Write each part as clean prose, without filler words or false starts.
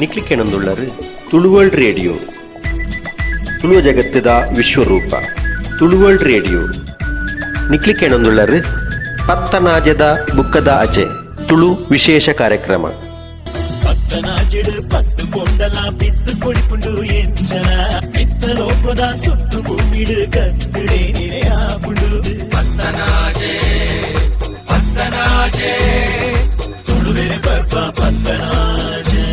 ನಿಕ್ಲಿಕೆಣಂದುಳ್ಳರು Tulu world radio, Tuluva ಜಗತ್ತದ ವಿಶ್ವರೂಪ Tulu world radio. ನಿಕ್ಲಿಕೆಣಂದುಳ್ಳರು ಪತ್ತನಾಜದ ಬುಕ್ಕದ ಅಜೆ Tulu ವಿಶೇಷ ಕಾರ್ಯಕ್ರಮ. ಪತ್ತನಾಜಿಡು ಪತ್ತು ಪೊಂಡಲ ಬಿತ್ತು ಕೊಡಿಪುಂಡು ಎಂಚನ ಮಿತ್ತ ಲೋಕದ ಸುತ್ತು ಭೂಮಿಡು ಕತ್ತಿಡೆ ನಿರೆಯಾಪುಂಡು. ಪತ್ತನಾಜೆ ಪತ್ತನಾಜೆ ತುಳುವೆರೆ ಪರ್ಬ ಪತ್ತನಾಜೆ.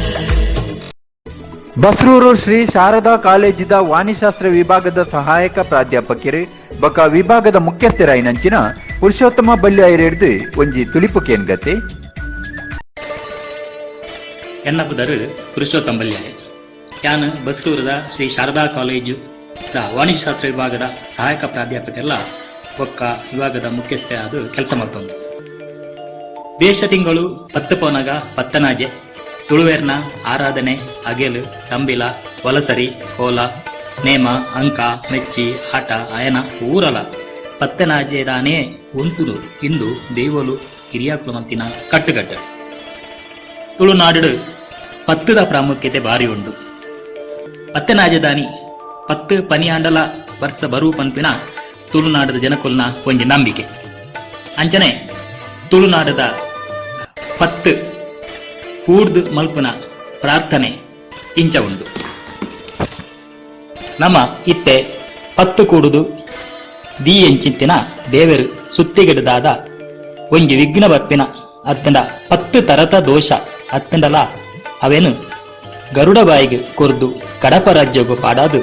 ಬಸ್ರೂರು ಶ್ರೀ ಶಾರದಾ ಕಾಲೇಜಿದ ವಾಣಿಶಾಸ್ತ್ರ ವಿಭಾಗದ ಸಹಾಯಕ ಪ್ರಾಧ್ಯಾಪಕರು ಬೊಕ ವಿಭಾಗದ ಮುಖ್ಯಸ್ಥರಾಯಿನಂಚಿನ ಪುರುಷೋತ್ತಮ ಬಲ್ಯ ಹಿಡ್ದು ಒಂಜಿ ತುಲಿಪು ಕೇನ್ಗತೆ. ಎನ್ನ ಪುದರು ಪುರುಷೋತ್ತಮ ಬಲ್ಯಾಯ. ಯಾನ್ ಬಸ್ರೂರದ ಶ್ರೀ ಶಾರದಾ ಕಾಲೇಜು ದ ವಾಣಿಜ್ಯಶಾಸ್ತ್ರ ವಿಭಾಗದ ಸಹಾಯಕ ಪ್ರಾಧ್ಯಾಪಕರೆಲ್ಲ ಬೊಕ್ಕ ವಿಭಾಗದ ಮುಖ್ಯಸ್ಥೆ ಆದ ಕೆಲಸ ಮಾಡ್ತೊಂದು. ಬೇಶ ತಿಂಗಳು ಪತ್ತು ಪೋನಗ ಪತ್ತನಾಜೆ. ತುಳುವೆರ್ನ ಆರಾಧನೆ, ಅಗೆಲು, ತಂಬಿಲ, ವಲಸರಿ, ಕೋಲ, ನೇಮ, ಅಂಕ, ಮೆಚ್ಚಿ, ಆಟ, ಅಯನ ಊರಲ ಪತ್ತನಾಜೆದಾನೇ ಉಂತುನು ಇಂದು ದೈವಲು ಹಿರಿಯಾಕುಲು ಮಂತಿನ ಕಟ್ಟುಕಟ್ಟು. ತುಳುನಾಡು ಪತ್ತದ ಪ್ರಾಮುಖ್ಯತೆ ಭಾರಿ ಉಂಡು. ಪತ್ತನಾಜದಾನಿ ಪತ್ತು ಪನಿಯಾಂಡಲ ವರ್ಷ ಬರು ಪನ್ಪಿನ ತುಳುನಾಡದ ಜನಕುಲ್ನ ಒಂಜಿ ನಂಬಿಕೆ. ಅಂಚನೆ ತುಳುನಾಡದ ಪತ್ತು ಕೂಡ್ದು ಮಲ್ಪುನ ಪ್ರಾರ್ಥನೆ ಇಂಚ ಉಂಡು. ನಮ್ಮ ಇತ್ತೆ ಪತ್ತು ಕೂಡುದು ದಿ ಎಂಚಿಂತಿನ ದೇವೆರು ಸುತ್ತಿಗಿಡದಾದ ಒಂಜಿ ವಿಘ್ನ ಬರ್ಪಿನ ಅತ್ತಂಡ ಪತ್ತು ತರತ ದೋಷ ಅತ್ತಂಡಲ ಅವೇನು ಗರುಡ ಬಾಯಿಗೆ ಕೊರ್ದು ಕಡಪ ರಾಜ್ಯಗು ಪಾಡಾದು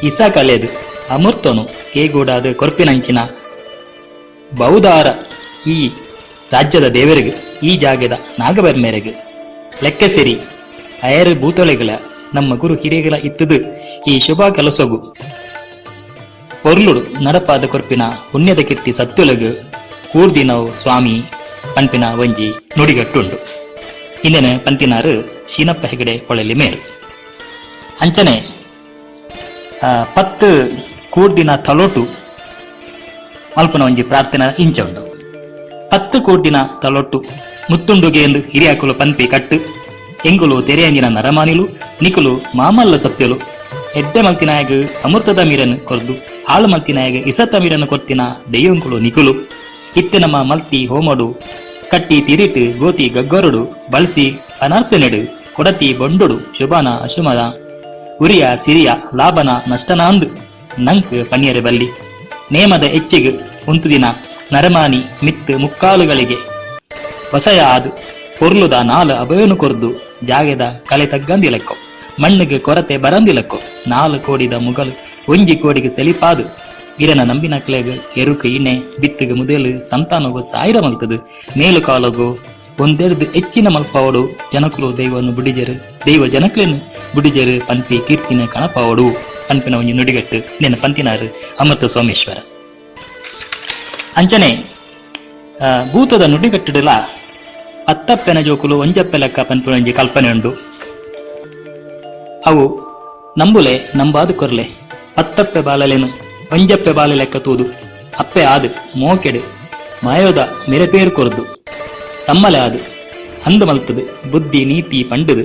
ಇಸ ಕಲೆದು ಅಮೃತನು ಕೇಗೂಡಾದು ಕೊರ್ಪಿನಂಚಿನ ಬಹುದಾರ ಈ ರಾಜ್ಯದ ದೇವರಿಗೆ, ಈ ಜಾಗದ ನಾಗಬರ್ಮೇರೆಗೆ ಲೆಕ್ಕಸಿರಿ ಅಯರು ಭೂತೊಳೆಗಳ ನಮ್ಮ ಗುರು ಹಿರಿಯಗಳ ಇತ್ತದು ಈ ಶುಭ ಕೆಲಸಗು ಪೊರ್ಲುಡು ನಡಪಾದ ಕೊರ್ಪಿನ ಪುಣ್ಯದ ಕೀರ್ತಿ ಸತ್ಯುಲಗು ಕೂರ್ದಿನವು ಸ್ವಾಮಿ ಪನ್ಪಿನ ಒಂಜಿ ನುಡಿಗಟ್ಟುಂಡು. ಇಂದೆನ ಪಂತಿನಾರು ಶೀನಪ್ಪ ಹೆಗಡೆ ಪೊಳಲಿ ಮೇರು. ಅಂಚನೆ ಪತ್ತು ಕೂರ್ದಿನ ತಲೋಟು ಮಲ್ಪನ ಒಂಜಿ ಪ್ರಾರ್ಥನೆ ಇಂಚ ಉಂಡು. ಪತ್ತು ಕೂರ್ದಿನ ತಲೊಟ್ಟು ಮುತ್ತುಂಡುಗೆ ಎಂದು ಹಿರಿಯಾಕುಲು ಪನ್ಪಿ ಕಟ್ಟು. ಎಂಗುಲು ತೆರೆಯಂಗಿನ ನರಮಾನಿಲು, ನಿಕುಲು ಮಾಮಲ್ಲ ಸತ್ಯಲು. ಎಡ್ಡೆ ಮಲ್ತಿನಾಯಗ ಅಮೃತದ ಮೀರನ್ನು ಕೊರ್ದು ಹಾಳು ಮಲ್ತಿನಾಯಗ ಇಸತ ಮೀರನ್ನು ಕೊರ್ತಿನ ದೆಯ್ಯಂಕುಲು ನಿಕುಲು. ಇತ್ತೆ ನಮ್ಮ ಮಲ್ತಿ ಹೋಮಡು ಕಟ್ಟಿ ತಿರಿಟು ಗೋತಿ ಗಗ್ಗರುಡು ಬಳಸಿ ಅನಾರ್ಸೆನೆಡು ಕೊಡತಿ ಬೊಂಡುಡು ಶುಭನ ಅಶುಮನ ಉರಿಯ ಸಿರಿಯ ಲಾಭನ ನಷ್ಟನಾಂದ್ ನಂಕ್ ಪಣಿಯರೆ ಬಲ್ಲಿ. ನೇಮದ ಎಚ್ಚಿಗ್ ಉಂತುದಿನ ನರಮಾನಿ ಮಿತ್ತು ಮುಕ್ಕಾಲುಗಳಿಗೆ ವಸಯ ಆದು ಪೊರ್ಲುದ ನಾಲು ಅಭಯನು ಕೊರ್ದು ಜಾಗೆದ ಕಲೆ ತಗ್ಗಂದಿಲಕ್ಕೋ, ಮಣ್ಣಿಗೆ ಕೊರತೆ ಬರಂದಿಲಕ್ಕೋ, ನಾಲು ಕೋಡಿದ ಮುಗಲು ಒಂಜಿ ಕೋಡಿಗೆ ಸೆಲಿಪಾದು ಇರನ ನಂಬಿನ ಕ್ಲೆಗ್ ಎರುಕು ಇನೆ ಬಿತ್ತಿಗೆ ಮುದೇಲು ಸಂತಾನಗು ಸಾಯಿರ ಮಲ್ತದು ಮೇಲು ಕಾಲಗು ಒಂದೆಡ್ದು ಹೆಚ್ಚಿನ ಮಲ್ಪಾವಡು. ಜನಕುಲು ದೈವನು ಬುಡಿಜರು, ದೈವ ಜನಕ್ಲೆನು ಬುಡಿಜರು ಪನ್ಪಿ ಕೀರ್ತಿನ ಕಣಪಾವಡು ಪನ್ಪಿನ ಒಂಜಿ ನುಡಿಗಟ್ಟು. ನಿನ್ನ ಪಂತಿನಾರು ಅಮೃತ ಸೋಮೇಶ್ವರ. ಅಂಚನೆ ಭೂತದ ನುಡಿಗಟ್ಟಿಡಲ ಪತ್ತಪ್ಪೆನ ಜೋಕುಲು ಒಂಜಪ್ಪೆ ಲೆಕ್ಕ ಪನ್ಪಿನ ಒಂಜಿ ಕಲ್ಪನೆ ಉಂಡು. ಅವು ನಂಬುಲೆ ನಂಬಾದು ಕೊರ್ಲೆ. ಪತ್ತಪ್ಪೆ ಬಾಲಲೇನು ಒಂಜಪ್ಪೆ ಬಾಲೆ ಲೆಕ್ಕ ತೂದು ಅಪ್ಪೆ ಆದು ಮೋಕೆಡು ಮಾಯೋದ ಮೆರೆಪೇರು ಕೊರ್ದು ತಮ್ಮಲೆ ಆದು ಅಂದು ಮಲ್ತದು ಬುದ್ಧಿ ನೀತಿ ಪಂಡುದು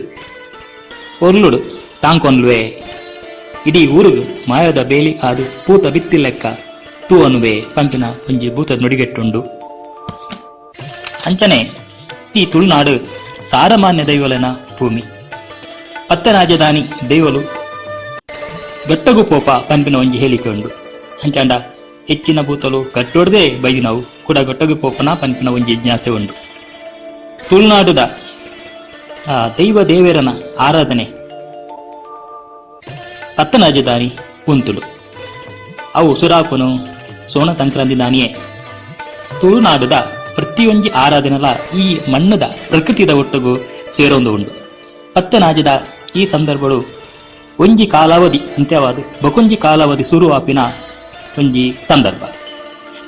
ಒರ್ಲುಡು ತಾಂಕೊನ್ಲುವೆ. ಇಡೀ ಊರುಗು ಮಾಯದ ಬೇಲಿ ಆದು ಪೂತ ಬಿತ್ತಿ ಲೆಕ್ಕ ತೂ ಅನುವೆ ಪಂಪಿನ ಒಂಜಿ ಭೂತದ ನುಡಿಗೆಟ್ಟುಂಡು. ಅಂಚನೆ ಈ ತುಳುನಾಡು ಸಾರಮಾನ್ಯ ದೈವಲೆನ ಭೂಮಿ. ಪತ್ತರಾಜಧಾನಿ ದೈವಲು ಗಟ್ಟಗು ಪೋಪ ಪನ್ಪಿನ ಒಂಜಿ ಹೇಳಿಕೆ ಉಂಡು. ಅಂಚಾಂಡ ಹೆಚ್ಚಿನ ಭೂತಲು ಗಟ್ಟೊಡ್ದೇ ಬೈದಿನವು ಕೂಡ ಗಟ್ಟಗು ಪೋಪನ ಪನ್ಪಿನ ಒಂಜಿ ಜಿಜ್ಞಾಸೆ ಉಂಡು. ತುಳುನಾಡುದ ಆ ದೈವ ದೇವರನ ಆರಾಧನೆ ಪತ್ತನಾಜದಾನಿ ಉಂತುಲು. ಅವು ಸುರಾಪುನು ಸೋಣ ಸಂಕ್ರಾಂತಿ ದಾನಿಯೇ. ತುಳುನಾಡುದ ಪ್ರತಿಯೊಂಜಿ ಆರಾಧನೆಲ ಈ ಮಣ್ಣದ ಪ್ರಕೃತಿದ ಒಟ್ಟುಗು ಸೇರೊಂದು ಉಂಡು. ಪತ್ತನಾಜದ ಈ ಸಂದರ್ಭಡು ಒಂಜಿ ಕಾಲಾವಧಿ ಅಂತ್ಯವಾದ ಬಕೊಂಜಿ ಕಾಲಾವಧಿ ಸುರುವಾಪಿನ ಒಂಜಿ ಸಂದರ್ಭ.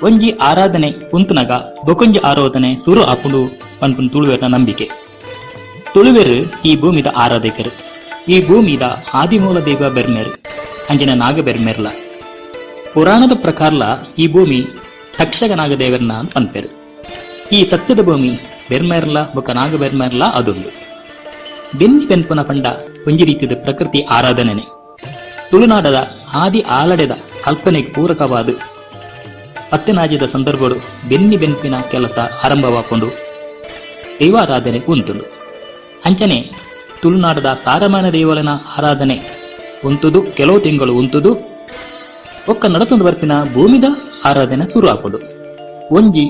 ಒಂಜಿ ಆರಾಧನೆ ಉಂತುನಗ ಬೊಕೊಂಜಿ ಆರಾಧನೆ ಸುರು ಆಪುಂಡು ಪನ್ಪುನ ತುಳುವೆರ್ನ ನಂಬಿಕೆ. ತುಳುವೆರು ಈ ಭೂಮಿದ ಆರಾಧಕರು. ಈ ಭೂಮಿದ ಆದಿಮೂಲ ದೈವ ಬೆರ್ಮೆರ್, ಅಂಜನ ನಾಗ ಬೆರ್ಮೆರ್ಲ. ಪುರಾಣದ ಪ್ರಕಾರಲ ಈ ಭೂಮಿ ತಕ್ಷಕ ನಾಗದೇವರ್ನ ಅಂತ ಪನ್ಪೆರು. ಈ ಸತ್ಯದ ಭೂಮಿ ಬೆರ್ಮೆರ್ಲ ಬೊಕ ನಾಗ ಬೆರ್ಮೆರ್ಲ ಅದುಂಡು. ಬೆನ್ನಿ ಬೆನ್ಪುನ ಪಂಡ ಒಂಜಿ ರೀತಿದ ಪ್ರಕೃತಿ ಆರಾಧನೆನೆ. ತುಳುನಾಡದ ಆದಿ ಆಲಡೆದ ಕಲ್ಪನೆಗೆ ಪೂರಕವಾದ ಪತ್ತನಾಜದ ಸಂದರ್ಭಡು ಬೆನ್ನಿ ಬೆನ್ಪಿನ ಕೆಲಸ ಆರಂಭವಾಕೊಂಡು ದೈವಾರಾಧನೆ ಉಂತುಂಡು. ಅಂಚನೆ ತುಳುನಾಡದ ಸಾರಮಾನ ದೇವಲನ ಆರಾಧನೆ ಉಂತುದು ಕೆಲವು ತಿಂಗಳು ಉಂತುದು ಒಕ್ಕ ನಡತೊಂದು ಬರ್ಪಿನ ಭೂಮಿದ ಆರಾಧನೆ ಸುರು ಆಪುಂಡು. ಒಂಜಿ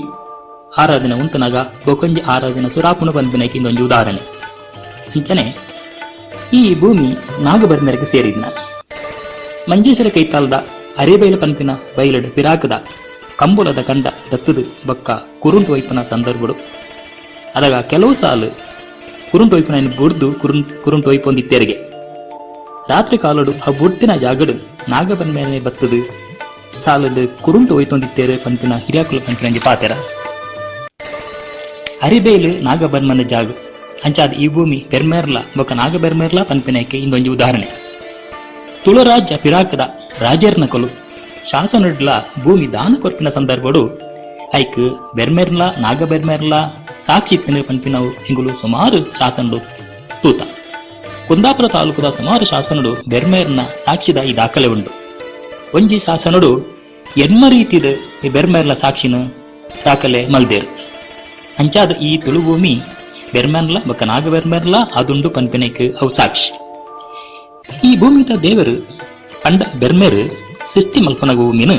ಆರಾಧನೆ ಉಂತುನಗ ಬೊಕೊಂಜಿ ಆರಾಧನೆ ಸುರಾಪುಂಡು ಪನ್ಪಿನಕ್ಕೆ ಇಂದೊಂಜಿ ಉದಾಹರಣೆ. ಅಂಚನೆ ಈ ಭೂಮಿ ನಾಗಬರ್ಮೆರ್ಗ್ ಸೇರಿದ್ನ. ಮಂಜೇಶ್ವರ ಕೈತಾಲ್ದ ಅರೆಬೈಲು ಪನ್ಪಿನ ಬೈಲಡ್ ಪಿರಾಕದ ಕಂಬುಲದ ಕಂಡ ದತ್ತುದು ಬೊಕ್ಕ ಕುರುಂಟು ಒಯ್ಪುನ ಸಂದರ್ಭಡು ಅದಗ ಕೆಲವು ಸಾಲು ಕುರುಂಟು ಒಯ್ಪುನ ಬುಡ್ದು ಕುರುಂಟು ಒಯ್ಪೊಂದಿತ್ತೆರಿಗೆ ರಾತ್ರಿ ಕಾಲಡು ಆ ಬುಡ್ತಿನ ಜಾಗಡು ನಾಗಬನ್ಮೇಲೆ ಬತ್ತದು ಸಾಲದು ಕುರುಂಟು ಒಯ್ತೊಂದಿತ್ತೇರು ಪನ್ಪಿನ ಹಿರಿಯಾಕುಲು ಪನ್ಪಿನ ಪಾತೆರ. ಅರಿಬೇಲು ನಾಗಬರ್ಮನ ಜಾಗ ಅಂಚಾದ ಈ ಭೂಮಿ ಬೆರ್ಮೇರ್ಲ ಬೊಕ್ಕ ನಾಗಬೆರ್ಮೇರ್ಲ ಪನ್ಪಿನಕ್ಕೆ ಇಂದೊಂಜಿ ಉದಾಹರಣೆ. ತುಳುರಾಜ್ಯ ಪಿರಾಕದ ರಾಜರ್ನಕಲು ಶಾಸನಡ್ಲ ಭೂಮಿ ದಾನ ಕೊರ್ಪಿನ ಸಂದರ್ಭಡು ಐಕ್ ಬೆರ್ಮೆರ್ಲ ನಾಗಬೆರ್ಮೆರ್ಲ ಸಾಕ್ಷಿ ತಿನ್ನು ಪನ್ಪಿನವು ಎಂಗುಲು ಸುಮಾರು ಶಾಸನಡು ತೂತ. ಕುಂದಾಪುರ ತಾಲೂಕುದ ಸುಮಾರು ಶಾಸನಡು ಬೆರ್ಮೇರ್ನ ಸಾಕ್ಷಿದ ಈ ದಾಖಲೆ ಉಂಡು. ಒಂಜಿ ಶಾಸನಡು ಎನ್ಮ ರೀತಿದ ಈ ಬೆರ್ಮೇರ್ಲ ಸಾಕ್ಷಿನ ದಾಖಲೆ ಮಲ್ದೇರು. ಅಂಚಾದ ಈ ತುಳುಭೂಮಿ ಬೆರ್ಮೆನ್ಲ ಬೊಕ್ಕ ನಾಗಬೆರ್ಮೆರ್ಲ ಅದುಂಡು ಪನ್ಪಿನೈಕ್ ಅವು ಸಾಕ್ಷಿ. ಈ ಭೂಮಿದ ದೇವರು ಪಂಡ ಬೆರ್ಮೆರು ಸೃಷ್ಟಿ ಮಲ್ಪನ ಭೂಮಿನ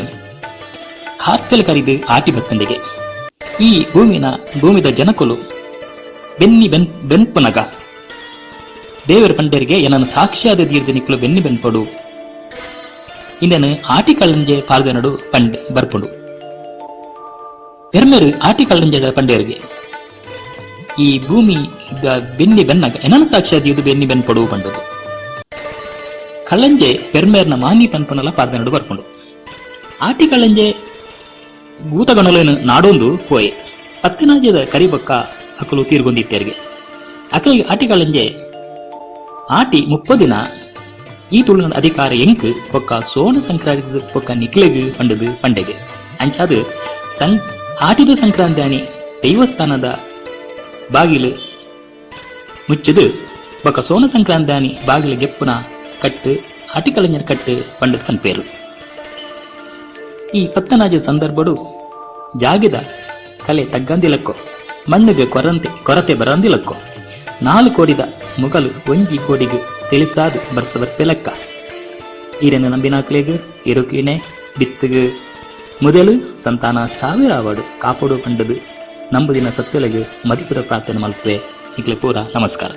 ಕಾರ್ತೆಲ್ ಕರಿದು ಆಟಿ ಬತ್ತಂಡಿಗೆ ಈ ಭೂಮಿನ ಭೂಮಿದ ಜನಕುಲು ಬೆನ್ನಿ ಬೆನ್ ಬೆನ್ಪುನಗ ದೇವರ ಪಂಡರಿಗೆ ಏನನ್ನು ಸಾಕ್ಷಿಯಾದ ತೀರ್ದ ನಿಕ್ಕಲು ಬೆನ್ನಿ ಬೆನ್ಪಡು ಇಂದನು ಆಟಿ ಕಳ್ಳಂಜೆ ಪಾಲ್ದನಡು ಪಂಡ್ ಬರ್ಪುಂಡು. ಬೆರ್ಮೆರು ಆಟಿ ಕಳ್ಳಂಜೆ ಪಂಡೇರಿಗೆ ಈ ಭೂಮಿ ಬೆನ್ನಿ ಬೆನ್ನಗ ಏನನ್ನು ಸಾಕ್ಷಿಯಾದ ಬೆನ್ನಿ ಬೆನ್ಪಡು ಪಂಡದು. ಕಳ್ಳಂಜೆ ಪೆರ್ಮೇರ್ನ ಮಾನಿ ಪನ್ಪನಲ ಪಾರ್ದನಡು ಬರ್ಪುಂಡು. ಆಟಿ ಕಳ್ಳಂಜೆ ಗೂತಗಣಲೇನು ನಾಡೊಂದು ಪೋಯೆ ಪತ್ತಿನಾಜದ ಕರಿಬೊಕ್ಕ ಅಕಲು ತೀರ್ಗೊಂದಿತ್ತೇರಿಗೆ ಅಕಲಿಗೆ ಆಟಿ ಕಳ್ಳಂಜೆ ಆಟಿ 30 ದಿನ ಈ ತುಳುನಾಡ ಅಧಿಕಾರ ಎಂಕ್ ಬೊಕ್ಕ ಸೋಣ ಸಂಕ್ರಾಂತಿ ಬೊಕ್ಕ ನಿಕ್ಲೆಗ್ ಪಂಡದು ಪಂಡೆಗೆ. ಅಂಚಾದ ಆಟಿದ ಸಂಕ್ರಾಂತಿ ದೈವಸ್ಥಾನದ ಬಾಗಿಲು ಮುಚ್ಚದು ಬೊಕ್ಕ ಸೋಣ ಸಂಕ್ರಾಂತಿ ಬಾಗಿಲು ಗೆಪ್ಪುನ ಕಟ್ಟು ಆಟಿಕಲಂಜನ ಕಟ್ಟು ಪಂಡದ ಕನ್ಪೇರು. ಈ ಪತ್ತನಾಜ ಸಂದರ್ಭಡು ಜಾಗಿದ ಕಲೆ ತಗ್ಗಂದಿಲಕ್ಕೋ, ಮಣ್ಣಿಗೆ ಕೊರತೆ ಬರಂದಿಲಕ್ಕೋ, 4 ಕೋಡಿದ ಮುಗಲು ಒಂಜಿ ಕೋಡಿಗೆ ತಿಳಿಸಾದು ಬರ್ಸ ಬರ್ಪೆಲಕ್ಕ. ಈರೆನ ನಂಬಿನಾಕ್ಲೆಗ್ ಇರುಕಿಣೆ ಬಿತ್ತುಗು ಮೊದಲು ಸಂತಾನ ಸಾವಿರ ಆವಡು ಕಾಪಡು ಪಂಡದು ನಂಬುದಿನ ಸತ್ಯಲೆಗ್ ಮದಿಪುದ ಪ್ರಾರ್ಥನೆ ಮಲ್ಪುವೆ. ಇಕ್ಲೆ ಪೂರ ನಮಸ್ಕಾರ.